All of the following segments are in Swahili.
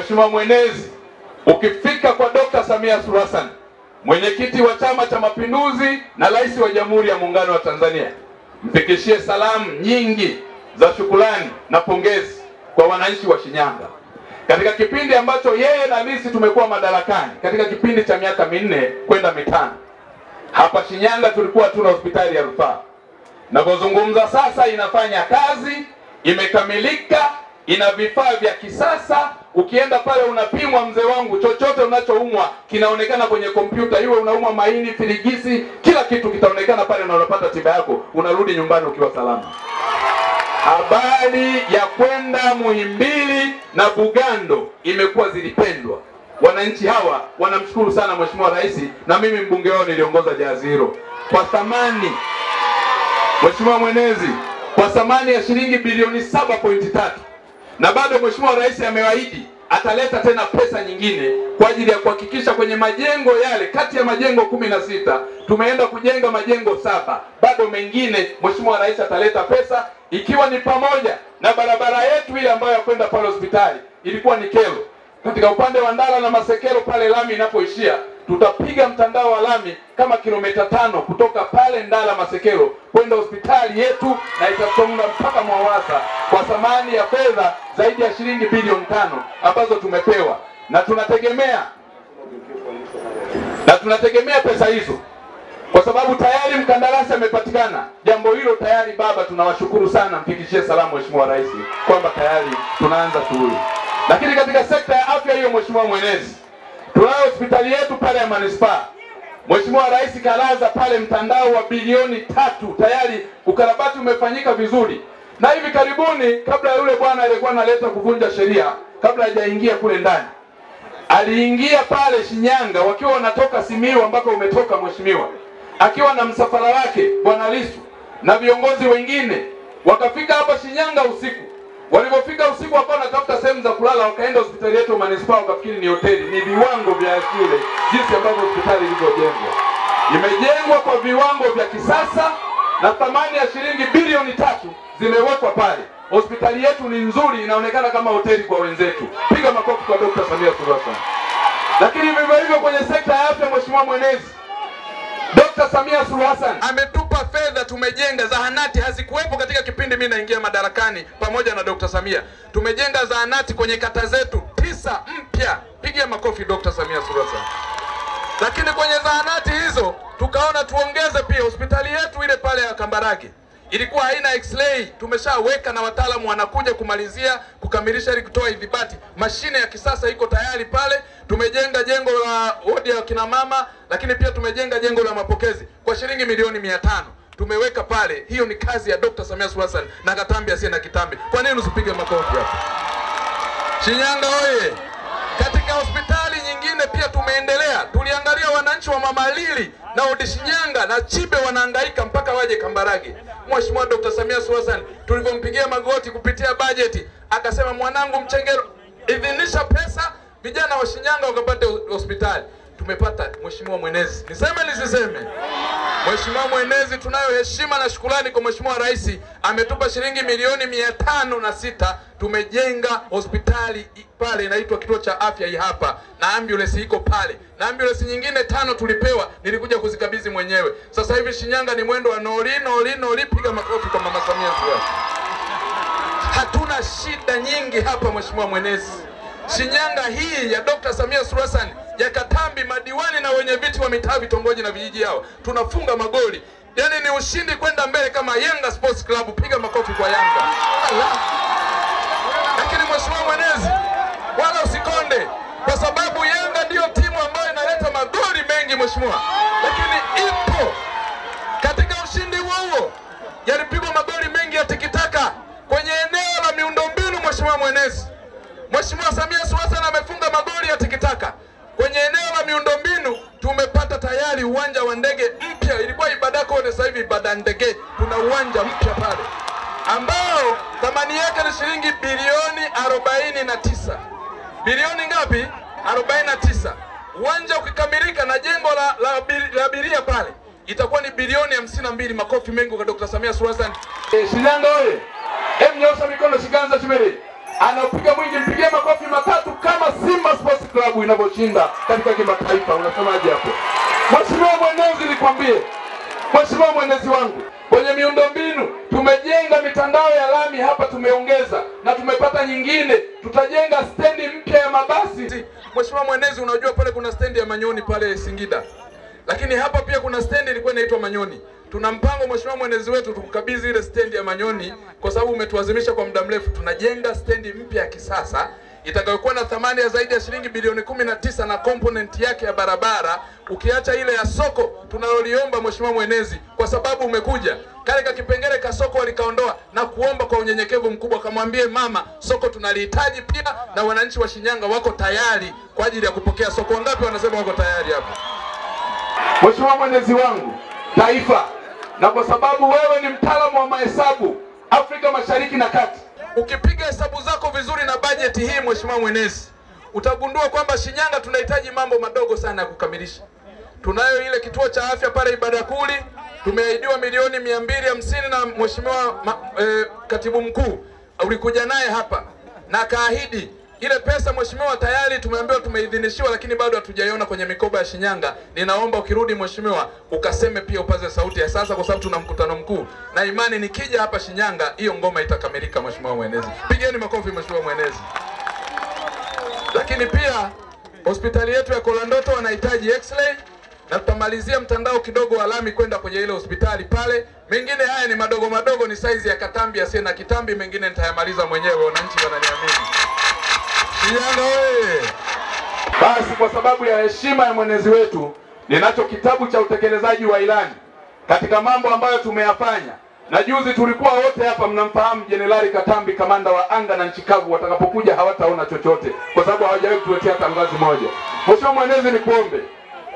Mheshimiwa Mwenezi, ukifika kwa Dr. Samia Suluhu Hassan, mwenyekiti wa Chama cha Mapinduzi na rais wa Jamhuri ya Muungano wa Tanzania, mfikishie salamu nyingi za shukrani na pongezi kwa wananchi wa Shinyanga. Katika kipindi ambacho yeye na mimi tumekuwa madarakani, katika kipindi cha miaka 4 kwenda 5, hapa Shinyanga tulikuwa tuna hospitali ya rufaa. Ninapozungumza sasa inafanya kazi, imekamilika, ina vifaa vya kisasa. Ukienda pale unapimwa, mzee wangu, chochote unachoumwa kinaonekana kwenye kompyuta. Iwe unaumwa maini, filigisi, kila kitu kitaonekana pale na unapata tiba yako, unarudi nyumbani ukiwa salama. Habari ya kwenda Muhimbili na Bugando imekuwa zilipendwa. Wananchi hawa wanamshukuru sana Mheshimiwa Rais, na mimi mbunge wao niliongoza jahazi hilo kwa thamani, Mheshimiwa Mwenezi, kwa thamani ya shilingi bilioni 7.3. Na bado Mheshimiwa Rais amewaahidi ataleta tena pesa nyingine kwa ajili ya kuhakikisha kwenye majengo yale, kati ya majengo 16 tumeenda kujenga majengo 7, bado mengine Mheshimiwa Rais ataleta pesa, ikiwa ni pamoja na barabara yetu ile ambayo ya kwenda pale hospitali ilikuwa ni kero. Katika upande wa Ndala na Masekelo pale lami inapoishia, tutapiga mtandao wa lami kama kilomita 5 kutoka pale Ndala Masekelo kwenda hospitali yetu, na itasonga mpaka Mwawasa kwa thamani ya fedha zaidi ya shilingi bilioni 5 ambazo tumepewa, na tunategemea pesa hizo kwa sababu tayari mkandarasi amepatikana. Jambo hilo tayari, baba, tunawashukuru sana, mfikishie salamu Mheshimiwa Rais kwamba tayari tunaanza shughuli. Lakini katika sekta ya afya hiyo, Mheshimiwa Mwenezi, tunayo hospitali yetu pale ya manispaa. Mheshimiwa Rais kalaza pale mtandao wa bilioni 3, tayari ukarabati umefanyika vizuri. Na hivi karibuni, kabla yule bwana aliyekuwa analeta kuvunja sheria, kabla hajaingia kule ndani, aliingia pale Shinyanga wakiwa wanatoka Simiyu ambako umetoka mheshimiwa, akiwa na msafara wake Bwana Lissu na viongozi wengine, wakafika hapa Shinyanga usiku. Walipofika usiku wakawa wanatafuta sehemu za kulala, wakaenda hospitali yetu manispaa, wakafikiri ni hoteli. Ni viwango vya shule jinsi ambavyo hospitali ilivyojengwa. Imejengwa kwa viwango vya kisasa na thamani ya shilingi bilioni 3 zimewekwa pale. Hospitali yetu ni nzuri, inaonekana kama hoteli kwa wenzetu. Piga makofi kwa Dr. Samia Suluhu Hassan. Lakini vivyo hivyo kwenye sekta ya afya, Mheshimiwa Mwenezi, Dr. Samia Suluhu Hassan ametupa fedha, tumejenga zahanati. Hazikuwepo katika kipindi mimi naingia madarakani pamoja na Dr. Samia. Tumejenga zahanati kwenye kata zetu 9 mpya. Pigia makofi Dr. Samia Suluhu Hassan. Lakini kwenye zahanati hizo tukaona tuongeze pia hospitali yetu ile pale ya Kambarage. Ilikuwa haina x-ray, tumeshaweka na wataalamu wanakuja kumalizia kukamilisha ili kutoa idhibati. Mashine ya kisasa iko tayari pale. Tumejenga jengo la wodi ya kina mama, lakini pia tumejenga jengo la mapokezi kwa shilingi milioni 500. Tumeweka pale. Hiyo ni kazi ya Dr. Samia Suluhu Hassan na Katambi asiye na kitambi. Kwa nini usipige makofi hapa? Shinyanga oye! Katika hospitali nyingine pia tumeendelea. Tuliangalia wananchi wa Mamalili na Odi Shinyanga na Chibe wanahangaika mpaka waje Kambarage. Mheshimiwa Dr. Samia Suluhu Hassan tulivyompigia magoti kupitia bajeti, akasema mwanangu Mchengero, idhinisha pesa vijana wa Shinyanga wakapate hospitali. Tumepata Mheshimiwa Mwenezi. Niseme nisiseme? Mheshimiwa Mwenezi, tunayo heshima na shukrani kwa Mheshimiwa Rais, ametupa shilingi milioni 506. Tumejenga hospitali pale inaitwa kituo cha afya hii hapa, na ambulance iko pale, na ambulance nyingine 5 tulipewa, nilikuja kuzikabidhi mwenyewe. Sasa hivi Shinyanga ni mwendo wa noli noli noli. Piga makofi kwa Mama Samia Suluhu. Hatuna shida nyingi hapa Mheshimiwa Mwenezi. Shinyanga hii ya Dr. Samia Suluhu Hassan, ya Katambi, madiwani na wenye viti wa mitaa, vitongoji na vijiji yao, tunafunga magoli. Yaani ni ushindi kwenda mbele kama Yanga Sports Club. Piga makofi kwa Yanga. Allah. Lakini Mheshimiwa Mwenezi, wala usikonde, kwa sababu Yanga ndiyo timu ambayo inaleta magoli mengi mheshimiwa. Lakini ipo katika ushindi huo, yalipigwa magoli mengi ya tikitaka kwenye eneo la miundombinu. Mheshimiwa Mwenezi, Mheshimiwa Samia Suluhu Hassan amefunga magoli ya tikitaka kwenye eneo la miundombinu. Tumepata tayari uwanja wa ndege mpya, ilikuwa Ibadako, sasa hivi Ibada ndege, tuna uwanja mpya pale ambao thamani yake ni shilingi bilioni 49. Bilioni ngapi? 49. Uwanja ukikamilika na jengo la abiria pale itakuwa ni bilioni 52. Makofi mengi kwa Dr. Samia Suluhu Hassan. Shinyanga oye! Hem, nyosha mikono, shikanza chimeli. Anapiga mwingi, mpigie makofi matatu kama kama Simba Sports Club inavyoshinda katika kimataifa. Unasemaje hapo? Mheshimiwa Mwenezi, nikwambie, Mheshimiwa Mwenezi wangu, kwenye miundombinu tumejenga mitandao ya lami hapa, tumeongeza na tumepata nyingine, tutajenga stendi mpya ya mabasi. Mheshimiwa Mwenezi, unajua pale kuna stendi ya Manyoni pale Singida, lakini hapa pia kuna stendi ilikuwa inaitwa Manyoni. Tuna mpango Mheshimiwa Mwenezi wetu tukukabidhi ile stendi ya Manyoni kwa sababu umetuazimisha kwa muda mrefu. Tunajenga stendi mpya ya kisasa itakayokuwa na thamani ya zaidi ya shilingi bilioni 19 na component yake ya barabara, ukiacha ile ya soko tunaloliomba Mheshimiwa Mwenezi, kwa sababu umekuja kale ka kipengele ka soko walikaondoa, na kuomba kwa unyenyekevu mkubwa kamwambie mama, soko tunalihitaji pia, na wananchi wa Shinyanga wako tayari kwa ajili ya kupokea soko. Wangapi wanasema wako tayari hapa? Mheshimiwa Mwenezi wangu, taifa, na kwa sababu wewe ni mtaalamu wa mahesabu Afrika Mashariki na Kati, ukipiga hesabu zako vizuri na bajeti hii Mheshimiwa Mwenezi, utagundua kwamba Shinyanga tunahitaji mambo madogo sana ya kukamilisha. Tunayo ile kituo cha afya pale Ibadakuli, tumeahidiwa milioni 250 na Mheshimiwa Katibu Mkuu ulikuja naye hapa na kaahidi ile pesa. Mheshimiwa, tayari tumeambiwa tumeidhinishiwa, lakini bado hatujaiona kwenye mikoba ya Shinyanga. Ninaomba ukirudi Mheshimiwa ukaseme pia, upaze sauti ya sasa, kwa sababu tuna mkutano mkuu na imani nikija hapa Shinyanga hiyo ngoma itakamilika. Mheshimiwa Mwenezi, pigeni makofi Mheshimiwa Mwenezi. Lakini pia hospitali yetu ya Kolandoto wanahitaji x-ray, na tutamalizia mtandao kidogo wa lami kwenda kwenye ile hospitali pale. Mengine haya ni madogo madogo, ni saizi ya katambi asiye na kitambi, mengine nitayamaliza mwenyewe, wananchi wananiamini. Shinyanga oye! Basi kwa sababu ya heshima ya mwenezi wetu, ninacho kitabu cha utekelezaji wa ilani katika mambo ambayo tumeyafanya. Na juzi tulikuwa wote hapa, mnamfahamu Jenerali Katambi, kamanda wa anga na nchi kavu. Watakapokuja hawataona chochote kwa sababu hawajawahi kutuletea tangazo moja. Mheshimiwa Mwenezi, nikuombe,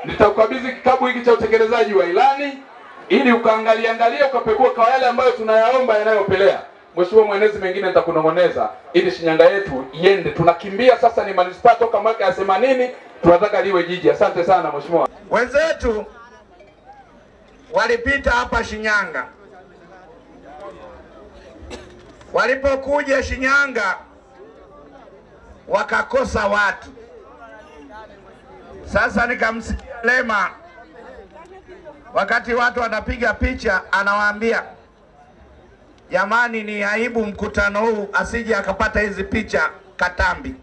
nitakukabidhi kitabu hiki cha utekelezaji wa ilani ili ukaangalia angalia ukapekua kwa yale ambayo tunayaomba yanayopelea. Mheshimiwa Mwenezi, mengine nitakunongoneza ili Shinyanga yetu iende. Tunakimbia sasa, ni manispaa toka mwaka ya 80, tunataka liwe jiji. Asante sana Mheshimiwa. Wenzetu walipita hapa Shinyanga. Walipokuja Shinyanga wakakosa watu. Sasa nikamsikia Lema wakati watu wanapiga picha anawaambia, jamani, ni aibu mkutano huu asije akapata hizi picha Katambi.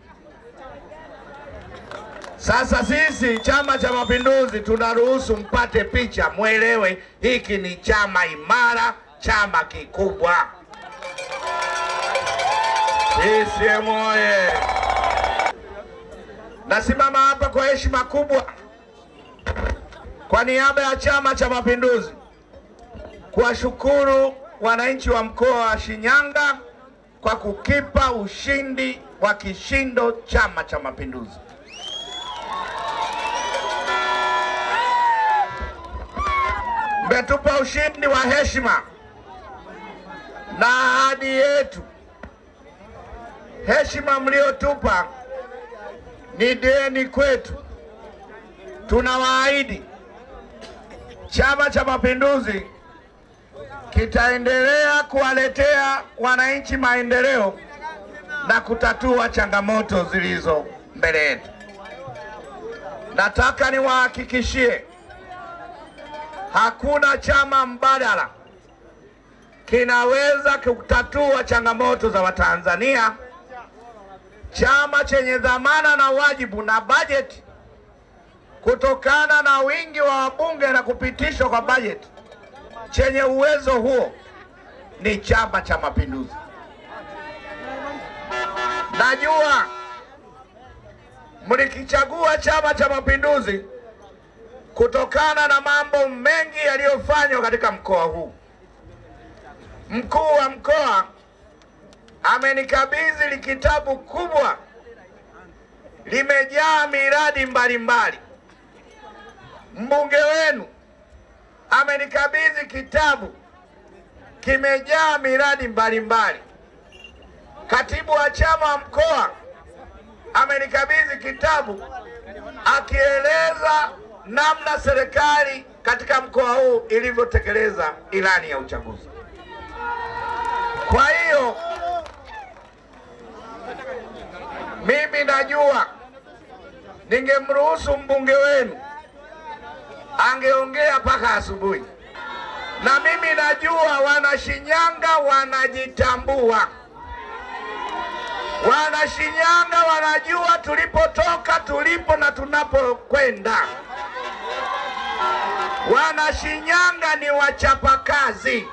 Sasa sisi Chama cha Mapinduzi tunaruhusu mpate picha, mwelewe hiki ni chama imara, chama kikubwa. CCM oye! Nasimama hapa kwa heshima kubwa kwa niaba ya Chama cha Mapinduzi kuwashukuru wananchi wa mkoa wa Shinyanga kwa kukipa ushindi wa kishindo Chama cha Mapinduzi. Mmetupa ushindi wa heshima na ahadi yetu. Heshima mliotupa ni deni kwetu. Tunawaahidi Chama cha Mapinduzi kitaendelea kuwaletea wananchi maendeleo na kutatua changamoto zilizo mbele yetu. Nataka niwahakikishie hakuna chama mbadala kinaweza kutatua changamoto za Watanzania. Chama chenye dhamana na wajibu na bajeti, kutokana na wingi wa wabunge na kupitishwa kwa bajeti, chenye uwezo huo ni Chama cha Mapinduzi. Najua mlikichagua Chama cha Mapinduzi kutokana na mambo mengi yaliyofanywa katika mkoa huu. Mkuu wa mkoa amenikabidhi kitabu kubwa limejaa miradi mbalimbali. Mbunge wenu amenikabidhi kitabu kimejaa miradi mbalimbali. Katibu wa chama mkoa amenikabidhi kitabu akieleza namna serikali katika mkoa huu ilivyotekeleza ilani ya uchaguzi. Kwa hiyo mimi najua Ningemruhusu mbunge wenu angeongea mpaka asubuhi. Na mimi najua Wanashinyanga wanajitambua. Wanashinyanga wanajua tulipotoka, tulipo na tunapokwenda. Wanashinyanga ni wachapakazi.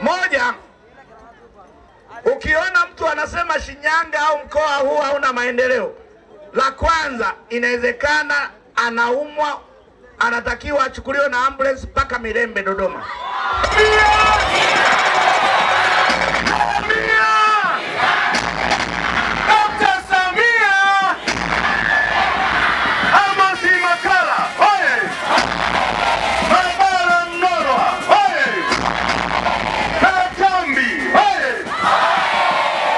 Moja, ukiona mtu anasema Shinyanga au mkoa huu hauna maendeleo, la kwanza inawezekana anaumwa, anatakiwa achukuliwe na ambulance mpaka Mirembe Dodoma.